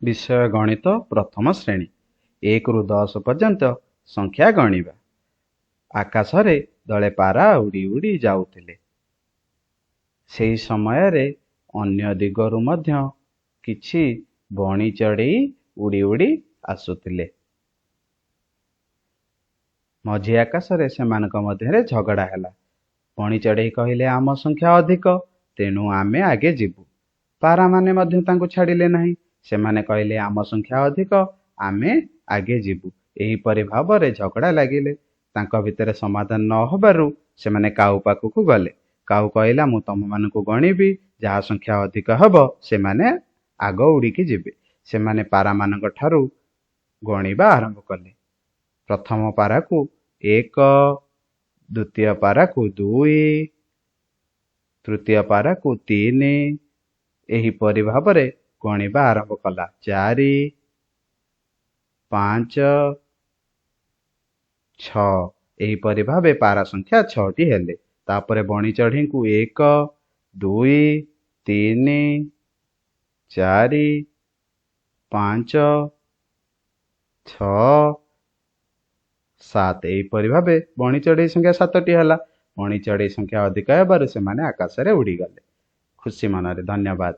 ବିଷୟ ଗଣିତ, ପ୍ରଥମ ଶ୍ରେଣୀ। 1ରୁ 10 ପର୍ଯ୍ୟନ୍ତ ସଂଖ୍ୟା ଗଣିବା। ଆକାଶରେ ଦଳେ ପାରା ଉଡ଼ି ଉଡ଼ି ଯାଉଥିଲେ। ସେହି ସମୟରେ ଅନ୍ୟ ଦିଗରୁ ମଧ୍ୟ କିଛି ବଣି ଚଢ଼େଇ ଉଡ଼ି ଉଡ଼ି ଆସୁଥିଲେ। ମଝି ଆକାଶରେ ସେମାନଙ୍କ ମଧ୍ୟରେ ଝଗଡ଼ା ହେଲା। ବଣି ଚଢ଼େଇ କହିଲେ, ଆମ ସଂଖ୍ୟା ଅଧିକ, ତେଣୁ ଆମେ ଆଗେ ଯିବୁ। ପାରାମାନେ ମଧ୍ୟ ତାଙ୍କୁ ଛାଡ଼ିଲେ ନାହିଁ। ସେମାନେ କହିଲେ, ଆମ ସଂଖ୍ୟା ଅଧିକ, ଆମେ ଆଗେ ଯିବୁ। ଏହିପରି ଭାବରେ ଝଗଡ଼ା ଲାଗିଲେ। ତାଙ୍କ ଭିତରେ ସମାଧାନ ନ ହେବାରୁ ସେମାନେ କାଉ ପାଖକୁ ଗଲେ। କାଉ କହିଲା, ମୁଁ ତମମାନଙ୍କୁ ଗଣିବି, ଯାହା ସଂଖ୍ୟା ଅଧିକ ହେବ ସେମାନେ ଆଗ ଉଡ଼ିକି ଯିବେ। ସେମାନେ ପାରାମାନଙ୍କ ଠାରୁ ଗଣିବା ଆରମ୍ଭ କଲେ। ପ୍ରଥମ ପାରାକୁ 1, ଦ୍ୱିତୀୟ ପାରାକୁ 2, ତୃତୀୟ ପାରାକୁ 3, ଏହିପରି ଭାବରେ ଗଣିବା ଆରମ୍ଭ କଲା, 4, 5, 6। ଏହିପରି ଭାବେ ପାରା ସଂଖ୍ୟା 6ଟି ହେଲେ। ତାପରେ ବଣି ଚଢ଼େଇଙ୍କୁ 1, 2, 3, 4, 5, 6, 7, ଏହିପରି ଭାବେ ବଣି ଚଢ଼େଇ ସଂଖ୍ୟା 7ଟି ହେଲା। ବଣି ଚଢ଼େଇ ସଂଖ୍ୟା ଅଧିକ ହେବାରୁ ସେମାନେ ଆକାଶରେ ଉଡ଼ିଗଲେ ଖୁସି ମନରେ। ଧନ୍ୟବାଦ।